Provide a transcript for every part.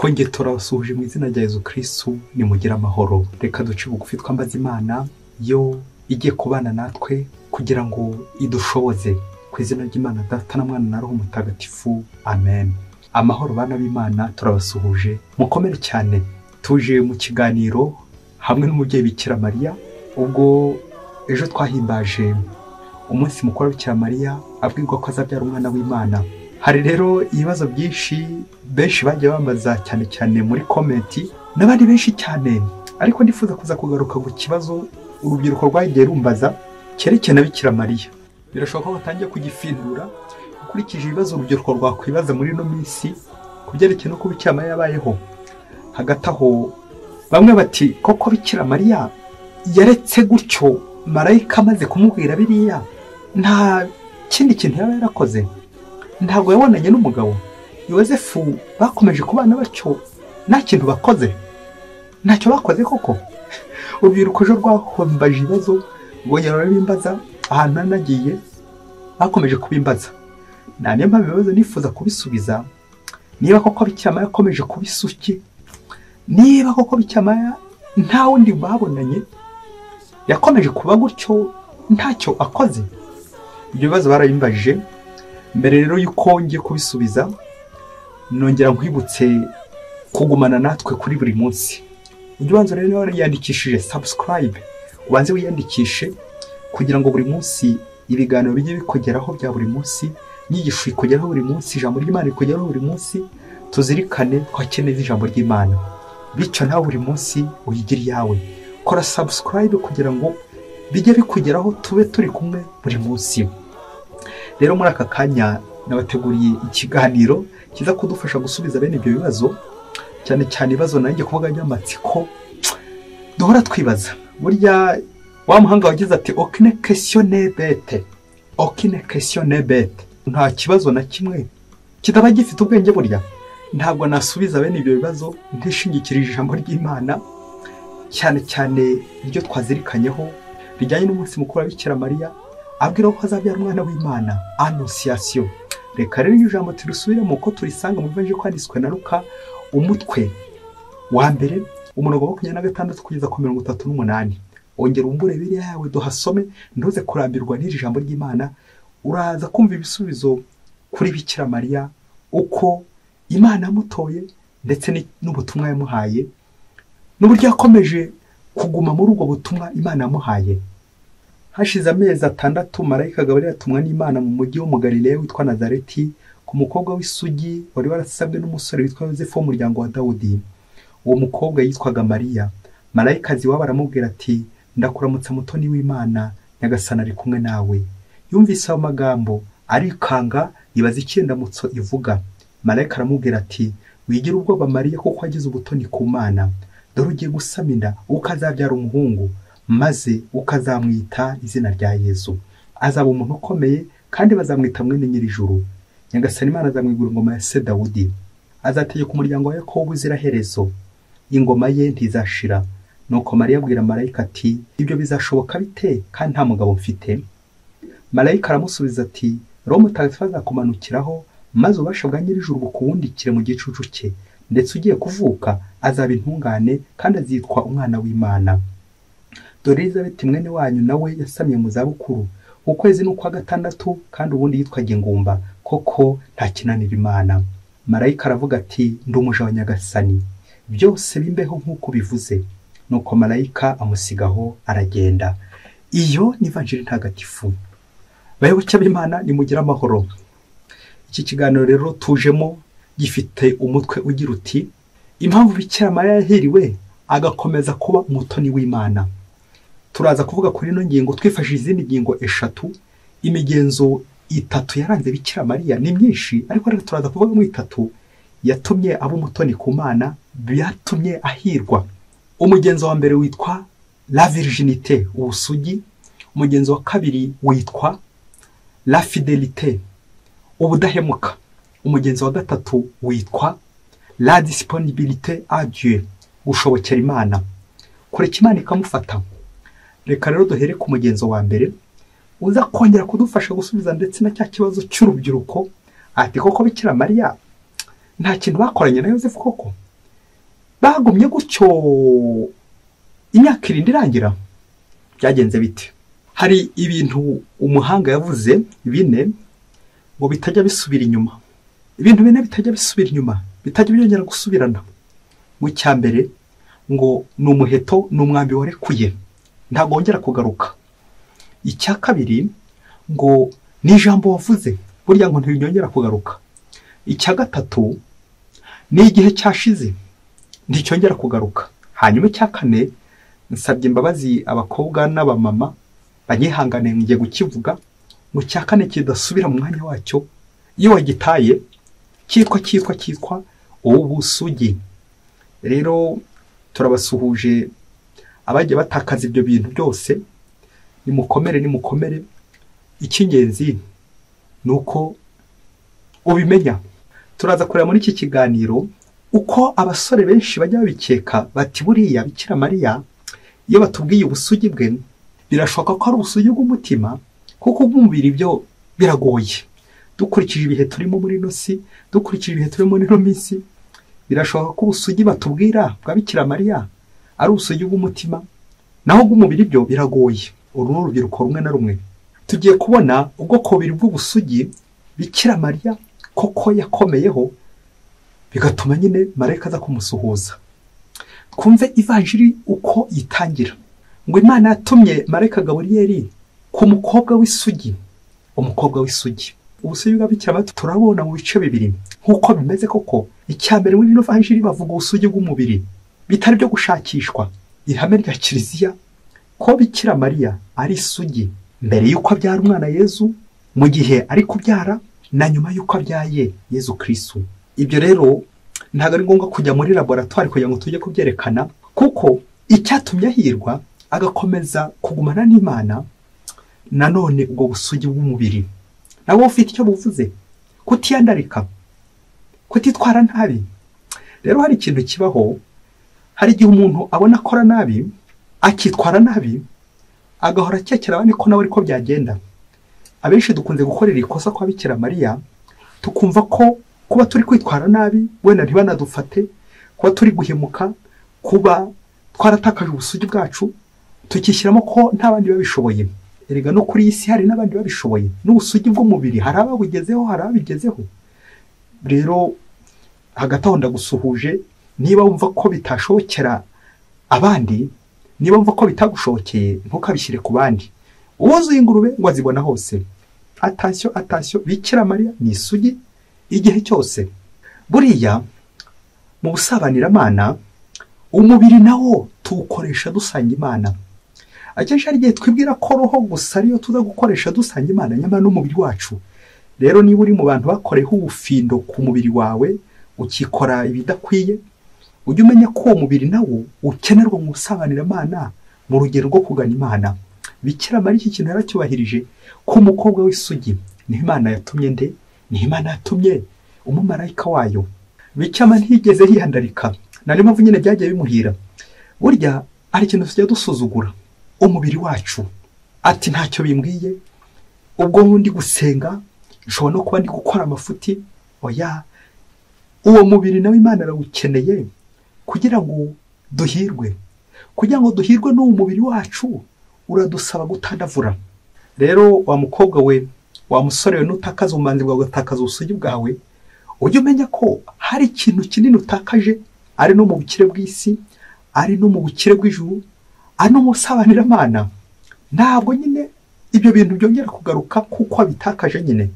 Twongeye turabasuhuje mu izina rya Yezu Kristu, nimugire amahoro. Reka duce bugufi twambaze Imana yo igiye kubana natwe kugira ngo idushoboze. Ku izina ry'Imana Data na Mwana na Roho Mutagatifu, amen. Amahoro bana b'Imana, turabasuhuje, mukomere cyane. Tuje mu kiganiro hamwe n'umubyeyi Bikira Mariya. Ubwo ejo twahimbaje umunsi mukuru wa Bikira Mariya abwirwa ko azabyara umwana w'Imana. Hari rero ibibazo byinshi benshi bagiye bambaza, cyane cyane muri komenti n'abandi benshi cyane, ariko ndifuza kuza kugaruka ku kibazo urubyiruko rwagiye rumbaza cyerekeye na Bikira Mariya. Birashoboka ko batangiye kugifindura ukurikije ibibazo urubyiruko rwakwibaza muri ino minsi ku byerekeye n'uko Bikira Mariya yabayeho. Hagati aho bamwe bati koko Bikira Mariya yaretse gutyo marayika amaze kumubwira biriya, nta kindi kintu yaba yarakoze, ntabwo yabonanye n'umugabo Yozefu, bakomeje kubana batyo nta kintu bakoze, ntacyo bakoze koko. Urubyiruko ejo rwahombaje ibibazo, rwongera rurabimbaza ahantu nari nagiye, bakomeje kubimbaza. Nta niyo mpamvu ibibazo nifuza kubisubiza, niba koko Bikira Mariya yakomeje kuba isugi, niba koko Bikira Mariya nta wundi babonanye, yakomeje kuba gutyo ntacyo akoze. Ibyo bibazo barabimbajije. Mbere rero yuko ngiye kubisubiza, nongera nkwibutse kugumana natwe kuri buri munsi. Ujye ubanza rero niba wariyandikishije subscribe, ubanze wiyandikishe kugira ngo buri munsi ibiganiro bijye bikugeraho bya buri munsi, inyigisho ikugeraho buri munsi, ijambo ry'Imana rikugeraho buri munsi. Tuzirikane twakeneye ijambo ry'Imana, bityo nawe buri munsi uyigire iyawe. Kora subscribe kugira ngo bijye bikugeraho, tube turi kumwe buri munsi. Rero muri aka kanya nabateguriye ikiganiro kiza kudufasha gusubiza bene ibyo bibazo, cyane cyane ibibazo nanjye kuvuga by'amatsiko duhora twibaza. Burya wa muhanga wagize ati aucune question n'est bête, aucune question n'est bête. Nta kibazo na kimwe kitaba gifite ubwenge. Burya ntabwo nasubiza bene ibyo bibazo ntishingikirije ijambo ry'Imana, cyane cyane iryo twazirikanyeho rijyanye n'umunsi mukuru wa Bikira Mariya abwira ko azabyara umwana w'Imana, Annonciation. Reka rero iryo jambo turisubiremo uko turisanga mu Ivanjiri kwanditswe na Luka, umutwe wa mbere, umurongo wa 26 kugeza ku 38. Ongera umbure Bibiliya yawe duhasome, ntuze kurambirwa n'iri jambo ry'Imana. Uraza kumva ibisubizo kuri Bikira Mariya, uko Imana yamutoye ndetse n'ubutumwa yamuhaye, n'uburyo yakomeje kuguma muri ubwo butumwa Imana yamuhaye. Hashize amezi 6 marayika Gaburiyeli atumwa n'Imana mu mujyi wo mu Galileya witwa Nazareti, ku mukobwa w'isugi wari warasabwe n'umusore witwa Yozefu w'umuryango wa Dawudi. Uwo mukobwa yitwaga Mariya. Marayika iwabo aramubwira ati ndakuramutsa mutoni w'Imana, Nyagasani ari kumwe nawe. Yumvise ayo magambo arikanga, yibaza icyo indamutso ivuga. Marayika aramubwira ati wigira ubwoba Mariya, kuko wagize ubutoni ku Mana. Dore ugiye gusama inda, ukazabyara umuhungu, maze ukazamwita izina rya Yezu. Azaba umuntu ukomeye, kandi bazamwita mwene Nyir'ijuru. Nyagasani Imana azamwigura ingoma ya se Dawudi, azategeka umuryango wa Yakobo ubuziraherezo, ingoma ye ntizashira. Nuko Mariya abwira marayika ati ibyo bizashoboka bite kandi nta mugabo mfite? Marayika aramusubiza ati Roho Mutagatifu azakumanukiraho, maze ububasha bwa Nyir'ijuru bukubundikire mu gicucu cye, ndetse ugiye kuvuka azaba intungane kandi azitwa umwana w'Imana. Dore Elizabeti mwene wanyu nawe yasamye mu zabukuru, ukwezi ni ukwa 6, kandi ubundi yitwaga ingumba, koko nta kinanira Imana. Marayika aravuga ati ndi umuja wa Nyagasani, byose bimbeho nk'uko bivuze. Nuko marayika amusigaho aragenda. Iyo ni Ivanjiri ntagatifu. Bayoboke b'Imana, nimugire amahoro. Iki kiganiro rero tujemo gifite umutwe ugira uti impamvu Bikira Mariya yahiriwe agakomeza kuba umutoni w'Imana. Turaza kuvuga kuri ino ngingo twifashishije izindi ngingo 3. Imigenzo 3 yaranze Bikira Mariya ni myinshi, ariko rero turaza kuvuga mu 3 yatumye aba umutoni ku Mana, byatumye ahirwa. Umugenzo wa mbere witwa la virginité, ubusugi. Umugenzo wa kabiri witwa la fidélité, ubudahemuka. Umugenzo wa gatatu witwa la disponibilité à Dieu, gushobokera Imana, kureka Imana ikamufata. Reka rero duhere ku mugenzo wa mbere uza kongera kudufasha gusubiza ndetse na cya kibazo cy'urubyiruko ati koko Bikira Mariya nta kintu bakoranye na Yozefu koko? Bagumye gutyo imyaka 7 irangira. Byagenze bite? Hari ibintu umuhanga yavuze bine ngo bitajya bisubira inyuma. Ibintu bine bitajya bisubira inyuma, bitajya byongera gusubirana. Mu cyambere ngo ni umuheto, ni umwambi warekuye, ntabwo wongera kugaruka. Icya kabiri ngo ni ijambo wavuze, burya ngo ntibyongera kugaruka. Icya gatatu ni igihe cyashize, nticyongera kugaruka. Hanyuma icya kane, nsabye imbabazi abakobwa n'abamama banyihangane ngiye gukivuga, ngo cya kane kidasubira mu mwanya wacyo iyo wagitaye, cyitwa ubusugi. Rero turabasuhuje abagiye batakaza ibyo bintu byose, nimukomere. Icy'ingenzi ni uko ubimenya. Turaza kureba muri iki kiganiro uko abasore benshi bajya babikeka bati buriya Bikira Mariya iyo batubwiye ubusugi bwe birashoboka ko ari ubusugi bw'umutima, kuko ubw'umubiri byo biragoye. Dukurikije ibihe turimo muri ino si, dukurikije ibihe turimo muri ino minsi, birashoboka ko ubusugi batubwira bwa Bikira Mariya ari ubusugi bw'umutima, naho bw'umubiri byo biragoye. Uru ni urubyiruko rumwe na rumwe. Tugiye kubona ubwoko bubiri bw'ubusugi Bikira Mariya koko yakomeyeho, bigatuma nyine marayika aza kumusuhuza. Twumve ivanjiri uko itangira. Ngo Imana yatumye marayika Gaburiyeli ku mukobwa w'isugi. Umukobwa w'isugi. Ubusugi bwa Bikira Mariya turabona mu bice bibiri nkuko bimeze koko. Icya mbere muri ino vanjiri bavuga ubusugi bw'umubiri bitari byo gushakishwa. Ihame rya Kiliziya ko Bikira Mariya ari isugi mbere y'uko abyara umwana Yezu, mu gihe ari kubyara, na nyuma y'uko abyaye Yezu Kristu. Ibyo rero ntabwo ari ngombwa kujya muri laboratoire kugira ngo tujye kubyerekana, kuko icyatumye ahirwa agakomeza kugumana n'Imana, nanone ubwo busugi bw'umubiri nabwo bufite icyo buvuze: kutiyandarika, kutitwara nabi. Rero hari ikintu kibaho, hari igihe umuntu abona akora nabi, akitwara nabi, agahora akekera abandi ko nawe ariko byagenda. Abenshi dukunze gukorera ikosa kwa Bikira Mariya, tukumva ko kuba turi kwitwara nabi wenda ntibanadufate, kuba turi guhemuka, kuba twaratakaje ubusugi bwacu, tukishyiramo ko nta bandi babishoboye. Erega no kuri iyi si hari n'abandi babishoboye, n'ubusugi bw'umubiri hari ababugezeho, hari ababigezeho. Rero hagati aho ndagusuhuje, niba wumva ko bitashobokera abandi, niba wumva ko bitagushobokeye, ntukabishyire ku bandi. Uwuzuye ingurube ngo azibona hose. Attention, attention, Bikira Mariya ni isugi igihe cyose. Buriya mu busabaniramana umubiri nawo tuwukoresha dusanga Imana. Akenshi hari igihe twibwira ko roho gusa ariyo tuza gukoresha dusanga Imana, nyamara n'umubiri wacu. Rero niba uri mu bantu bakoreho ubufindo ku mubiri wawe, ukikora ibidakwiye, ujye umenya ko uwo mubiri nawo ukenerwa mu busabaniramana, mu rugero rwo kugana Imana. Bikira Mariya iki kintu yaracyubahirije ko umukobwa w'isugi niho Imana yatumye nde? Niho Imana yatumye umumarayika wayo. Bikira Mariya ntiyigeze yihandarika, na niyo mpamvu nyine byagiye bimuhira. Burya hari ikintu tujya dusuzugura umubiri wacu, ati ntacyo bimbwiye, ubwo ndi gusenga nshobora no kuba ndi gukora amafuti. Oya, uwo mubiri nawe Imana arawukeneye kugira ngo duhirwe. Kugira ngo duhirwe n'uwo mubiri wacu uradusaba gutandavura. Rero wa mukobwa we, wa musore we, nutakaza ubumanzi bwawe, ugatakaza ubusugi bwawe, ujye umenya ko hari ikintu kinini utakaje, ari no mu bukire bw'isi, ari no mu bukire bw'ijuru, ari no mu busabaniramana. Ntabwo nyine ibyo bintu byongera kugaruka kuko wabitakaje nyine.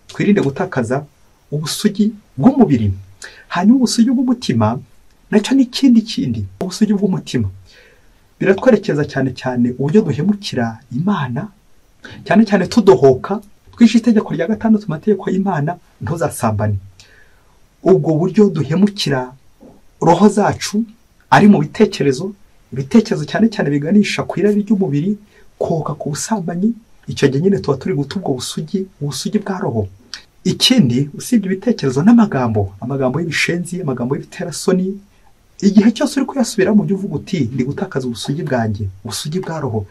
Twirinde gutakaza ubusugi bw'umubiri. Hanyuma ubusugi bw'umutima nacyo ni ikindi kindi. Ubusugi bw'umutima biratwerekeza cyane cyane uburyo duhemukira Imana, cyane cyane tudohoka, twishe itegeko rya 6 mu mategeko y'Imana, ntuzasambane. Ubwo buryo duhemukira roho zacu ari mu bitekerezo, ibitekerezo cyane cyane biganisha ku irari ry'umubiri, koka ku busambanyi, icyo gihe nyine tuba turi guta ubwo busugi, ubusugi bwa roho. Ikindi usibye ibitekerezo n'amagambo, amagambo y'ibishenzi, amagambo y'ibiterasoni, igihe cyose uri kuyasubira mu byo uvuga uti ndi gutakaza ubusugi bwanjye, ubusugi bwa roho.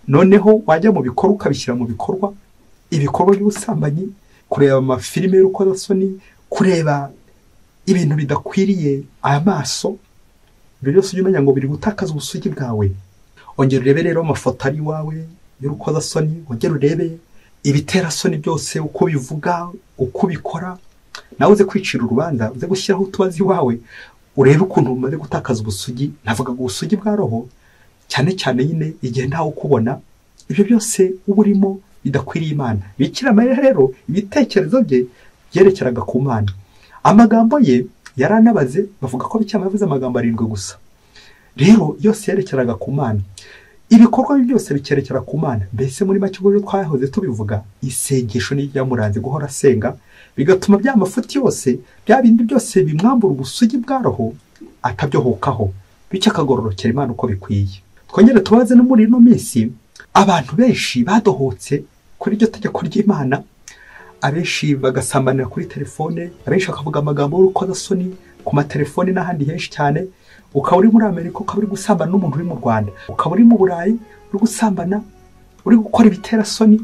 Noneho wajya mu bikorwa ukabishyira mu bikorwa, ibikorwa by'ubusambanyi, kureba amafilime y'urukozasoni, kureba ibintu bidakwiriye amaso, Ibyo byose ujye umenya ngo biri gutakaza ubusugi bwawe. Ongera urebe rero amafoto ari iwawe y'urukozasoni, ongera urebe ibiterasoni byose uko bivuga, uko ubikora, nawe uze kwicira urubanza, uze gushyiraho utubazo iwawe, urebe ukuntu umaze gutakaza ubusugi. Navuga ngo ubusugi bwa roho cyane cyane nyine igihe ntawe ukubona, ibyo byose uba urimo bidakwiriye Imana. Bikira Mariya rero ibitekerezo bye byerekeraga ku Mana, amagambo ye yaranabaze, bavuga ko Bikira Mariya yavuze amagambo 7 gusa. Rero yose yerekeraga ku Mana, ibikorwa byose bikerekera ku Mana. Mbese muri make ubwo twahoze tubivuga, isengesho ni ryamuranze guhora asenga, bigatuma bya mafuti yose, bya bindi byose bimwambura ubusugi bwa roho atabyohokaho, bityo akagororokera Imana uko bikwiye. Twongere tubaze no muri ino minsi abantu benshi badohotse kuri iryo tegeko ry'Imana, abenshi bagasambanira kuri telefone, abenshi bakavuga amagambo y'urukozasoni ku matelefone n'ahandi henshi cyane. Ukaba uri muri Amerika ukaba uri gusambana n'umuntu uri mu Rwanda, ukaba uri mu Burayi uri gusambana, uri gukora ibiterasoni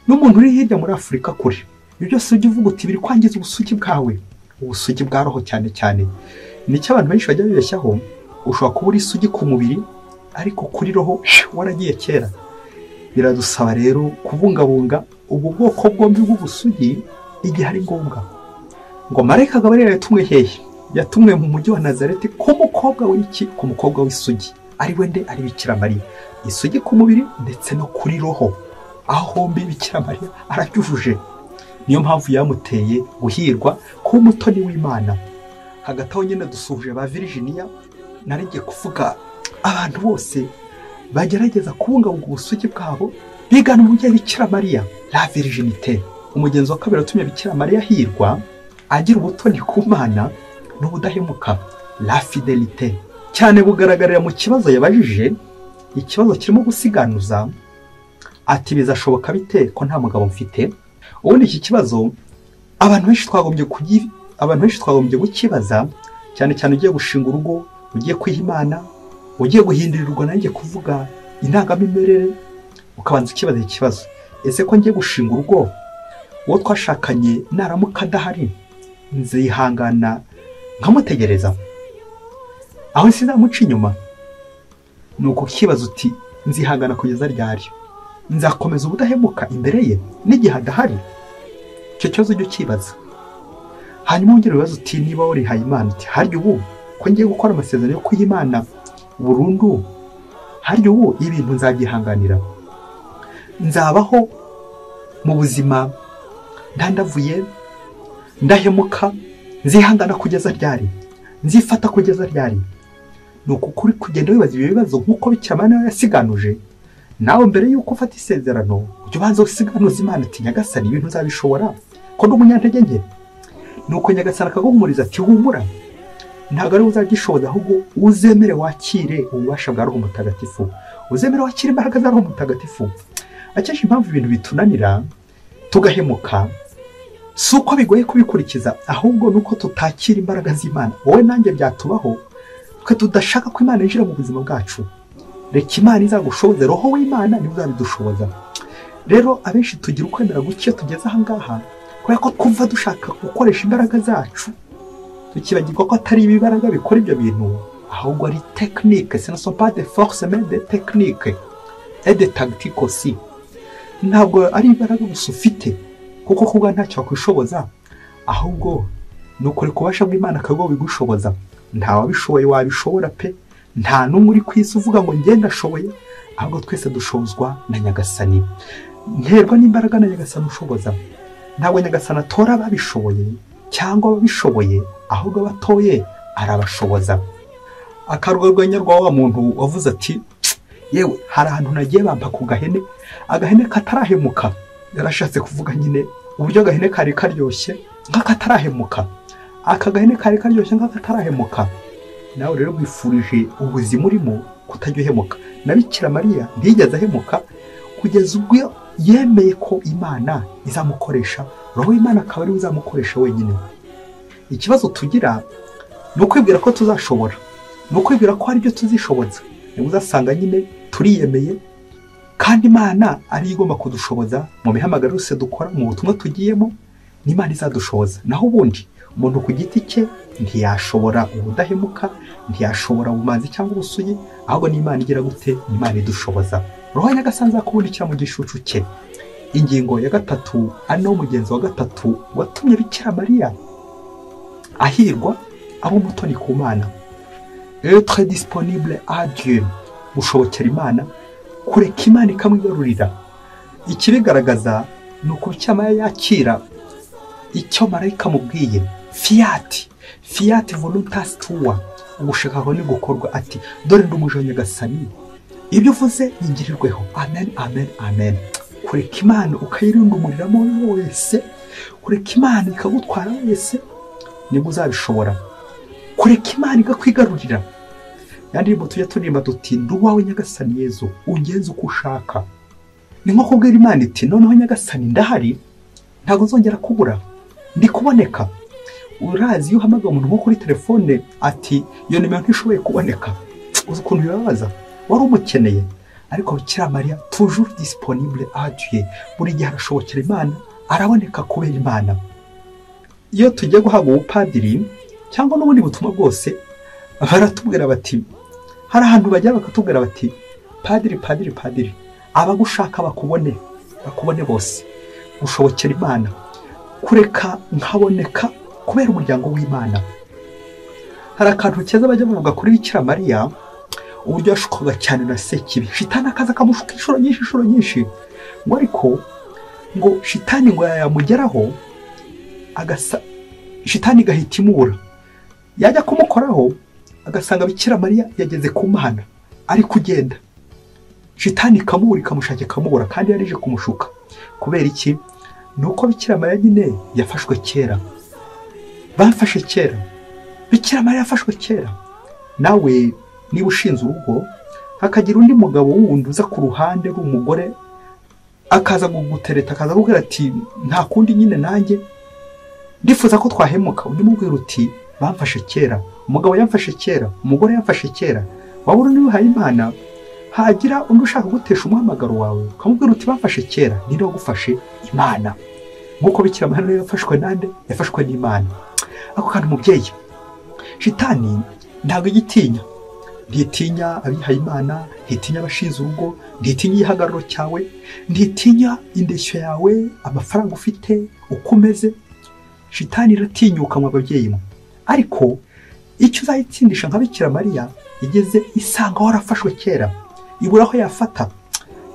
n'umuntu uri hirya muri Afurika kure. Ibyo byose ujye uvuga uti biri kwangiza ubusugi bwawe, ubusugi bwa roho cyane cyane. Nicyo abantu benshi bajya bibeshyaho, ushobora kuba uri isugi ku mubiri ariko kuri roho waragiye kera. Biradusaba rero kubungabunga ubu bwoko bwombi bw'ubusugi igihe ari ngombwa. Ngo Marayika Gaburiyeli yatumwe hehe? Yatumwe mu mujyi wa Nazareti ku mukobwa w'iki? Ku mukobwa w'isugi, ari we nde? Ari Bikira Mariya. Isugi ku mubiri ndetse no kuri roho, aho hombi Bikira Mariya arabyujuje. Niyo mpamvu yamuteye guhirwa kuba umutoni w'Imana. Hagati aho nyine dusuhuje ba Virginia, narigiye kuvuga abantu bose bagerageza kubungabunga ubusugi bwabo bigana umubyeyi Bikira Mariya, la virginité. Umugenzo wa kabiri watumye Bikira Mariya ahirwa agira ubutoni ku Mana n'ubudahemuka, la fidelité. Cyane bugaragarira mu kibazo yabajije, ikibazo kirimo gusiganuza, ati bizashoboka bite ko nta mugabo mfite? Ubundi iki kibazo abantu benshi twagombye gukibaza, cyane cyane ugiye gushinga urugo, ugiye kwiha Imana, ugiye guhindurirwa, nanjye kuvuga indangamimerere, ukabanza ukibaza ikibazo: ese ko ngiye gushinga urugo, uwo twashakanye naramuka adahari nzihangana nkamutegereza aho sizamuca inyuma? Ni ukukibaza uti nzihangana kugeza ryari? Nzakomeza ubudahemuka imbere ye n'igihe adahari? Icyo kibazo ujye ukibaza. Hanyuma wongere ubibaze uti niba warihaye Imana, uti harya ubu ko ngiye gukora amasezerano yo kwiha Imana burundu, harya ubu ibintu nzabyihanganira? Nzabaho mu buzima ndandavuye, ndahemuka, nzihangana kugeza ryari? Nzifata kugeza ryari? Ni ukuri kugenda wibaza ibyo bibazo nk'uko Bikira Mariya yasiganuje. Nawe mbere y'uko ufata isezerano ujye ubanza usiganuza Imana uti Nyagasani ibintu nzabishobora ko ndi umunyantege nke? Nuko Nyagasani akaguhumuriza ati humura, ntabwo ari uzagishoboza, ahubwo uzemere wakire ububasha bwa Roho Mutagatifu, uzemere wakire imbaraga za Roho Mutagatifu. Akenshi impamvu ibintu bitunanira tugahemuka si uko bigoye kubikurikiza, ahubwo nuko tutakira imbaraga z'Imana. Wowe nanjye byatubaho twe tudashaka ko Imana yinjira mu buzima bwacu. Reka Imana izagushoboze, Roho w'Imana niwe uzabidushoboza. Rero abenshi tugira ukwemera guke tugeze aha ngaha kubera ko twumva dushaka gukoresha imbaraga zacu, tukibagirwa ko atari ibibaraga bikora ibyo bintu, ahubwo ari technique. Ce ne sont pas des forces mais des techniques et des tactiques aussi. Ntabwo ari imbaraga gusa ufite, kuko kubwa ntacyo wakwishoboza, ahubwo ni ukuri kubasha bw'Imana akaba bigushoboza. Nta wabishoboye wabishobora pe, nta n'umwe uri ku isi uvuga ngo njye ndashoboye, ahubwo twese dushobozwa na Nyagasani. Nterwa n'imbaraga na Nyagasani ushoboza. Ntabwo Nyagasani atora ababishoboye cyangwa ababishoboye, ahubwo abatoye arabashoboza. Akarwenya rwa wa muntu wavuze ati yewe hari ahantu nagiye bampa ku gahene, agahene katarahemuka. Yarashatse kuvuga nyine uburyo agahene kari karyoshye nk'akatarahemuka, aka gahene kari karyoshye nk'akatarahemuka. Nawe rero wifurije ubuzima urimo kutajya uhemuka. Na Bikira Mariya ntiyigeze ahemuka kugeza ubwo yemeye ko Imana izamukoresha, Roho w'Imana akaba ari we uzamukoresha wenyine. Ikibazo tugira ni ukwibwira ko tuzashobora, ni ukwibwira ko hari ibyo tuzishoboza. Niba uzasanga nyine turiyemeye, kandi Imana ari igomba kudushoboza mu mihamagaro yose dukora, mu butumwa tugiyemo, ni Imana izadushoboza. Naho ubundi Umuntu ku giti cye ntiyashobora ubudahemuka, ntiyashobora ubumanzi cyangwa ubusugi, ahubwo ni Imana igira gute? Ni Imana idushoboza. Roho Nyagasani azakubundikira mu gishucu cye. Ingingo ya gatatu, ari nawo mugenzi wa gatatu watumye Bikira Mariya ahirwa aba umutoni ku Mana, être disponible à Dieu, gushobokera Imana, kureka Imana ikamwigarurira. Ikibigaragaza ni uko Bikira Mariya yakira icyo marayika amubwiye, fiat fiat voluntas tua, ugushaka kwawe nigukorwa, ati dore ndi umuja wa Nyagasani, ibyo uvuze bingirirweho. Amen, amen, amen. Kureka Imana ukayirundumuriramo wese, kureka Imana ikagutwara wese, nibwo uzabishobora. Kureka Imana igakwigarurira. Ya ndirimbo tujya turirimba duti ndi uwawe Nyagasani Yezu, ungenze uko ushaka. Ni nko kubwira Imana iti noneho Nyagasani ndahari, ntabwo nzongera kubura, ndi kuboneka. Urazi iyo uhamagara umuntu nko kuri telefone ati iyo nimero ntishoboye kuboneka, uzi ukuntu bibabaza, wari umukeneye. Ariko Bikira Mariya toujours disponible à Dieu, buri gihe arashobokera Imana, araboneka kubera Imana. Iyo tugiye guhabwa ubupadiri cyangwa n'ubundi butumwa bwose, baratubwira bati, hari ahantu bajya bakatubwira bati padiri, padiri, padiri, abagushaka bakubone, bakubone bose. Gushobokera Imana, kureka nkaboneka kubera umuryango w'Imana. Hari akantu keza bajya bavuga kuri Bikira Mariya, uburyo yashukwaga cyane na Sekibi. Shitani akaza akamushuka inshuro nyinshi, inshuro nyinshi, ngo ariko ngo shitani ngo yamugeraho agasa, shitani igahita imubura, yajya kumukoraho agasanga Bikira Mariya yageze ku Mana ari kugenda, shitani ikamubura, ikamushaka ikamubura, kandi yarije kumushuka. Kubera iki? Ni uko Bikira Mariya nyine yafashwe kera, bamfashe kera, Bikira Mariya yafashwe kera. Nawe niba ushinze urugo, hakagira undi mugabo wundi uza ku ruhande rw'umugore akaza kugutereta, akaza kukubwira ati nta kundi nyine nanjye ndifuza ko twahemuka, undi mubwira uti bamfashe kera, umugabo yamfashe kera, umugore yamfashe kera. Waba uri wihaye Imana, hagira undi ushaka gutesha umuhamagaro wawe, ukamubwira uti bamfashe kera, ninde wagufashe? Imana. Nk'uko Bikira Mariya yafashwe nande? Yafashwe n'Imana. Ako kantu mubyeyi, shitani ntabwo igitinya, ntitinya abihaye Imana, ntitinya abashinze urugo, ntitinya igihagararo cyawe, ntitinya indeshyo yawe, amafaranga ufite, uko umeze. Shitani iratinyuka mu babyeyi mwe. Ariko icyo uzayitsindisha nka Bikira Mariya, igeze isanga warafashwe kera, ibura aho yafata.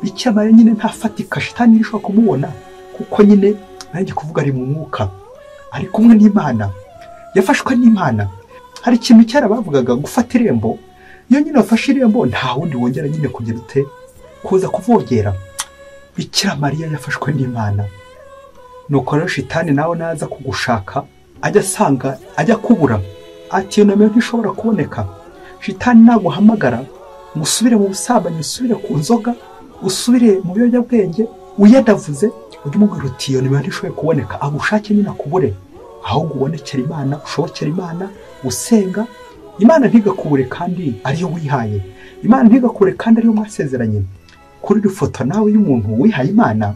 Bikira Mariya nyine ntafatika, shitani irishobora kumubona, kuko nyine nanjye kuvuga ari mu mwuka, ari kumwe n'Imana, yafashwe n'Imana. Hari ikintu kera bavugaga gufata irembo, iyo nyine wafashe irembo nta wundi wongera nyine kugira ute kuza kuvogera. Bikira Mariya yafashwe n'Imana. Nuko rero shitani nawe naza kugushaka, ajya asanga, ajya kubura, ati iyo nomero ntishobora kuboneka. Shitani naguhamagara ngo usubire mu busambanyi, usubire ku nzoga, usubire mu biyobyabwenge, uyadavuze, ujye umubwira uti iyo nimero ntishoboye kuboneka, agushake nyine akubure. Ahubwo ubonekera Imana, ushobokera Imana, usenga Imana ntigakubure kandi ariyo wihaye, Imana ntigakubure kandi ariyo mwasezeranye. Kuri iri foto nawe y'umuntu wihaye Imana,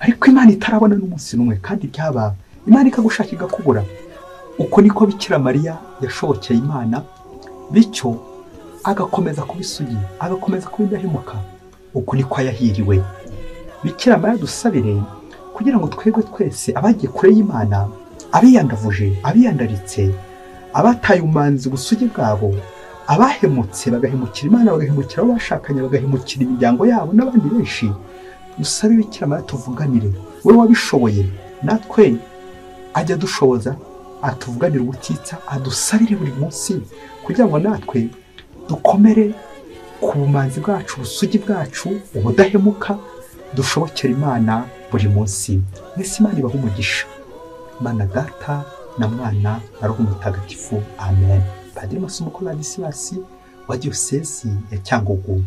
ariko Imana itarabona n'umunsi n'umwe, kandi byaba Imana ikagushaka igakubura. Uko niko Bikira Mariya yashobokeye Imana, bityo agakomeza kuba isugi, agakomeza kuba indahemuka. Uko niko yahiriwe. Bikira Mariya dusabire kugira ngo twebwe twese abagiye kure y'Imana, abiyandavuje, abiyandaritse, abataye umanzi ubusugi bwabo, abahemutse bagahemukira Imana, bagahemukira abo bashakanye, bagahemukira imiryango yabo n'abandi benshi, dusabe Bikira Mariya tuvuganire. We wabishoboye, natwe ajya dushoboza, atuvuganire ubutitsa, adusabire buri munsi kugira ngo natwe dukomere ku bumanzi bwacu, ubusugi bwacu, ubudahemuka, dushobokera Imana buri munsi. Mwese Imana ibahe umugisha. Imana Data na Mwana na Roho Mutagatifu. Amen. Padiri Masumbuko Ladislas wa Diyosezi ya Cyangugu.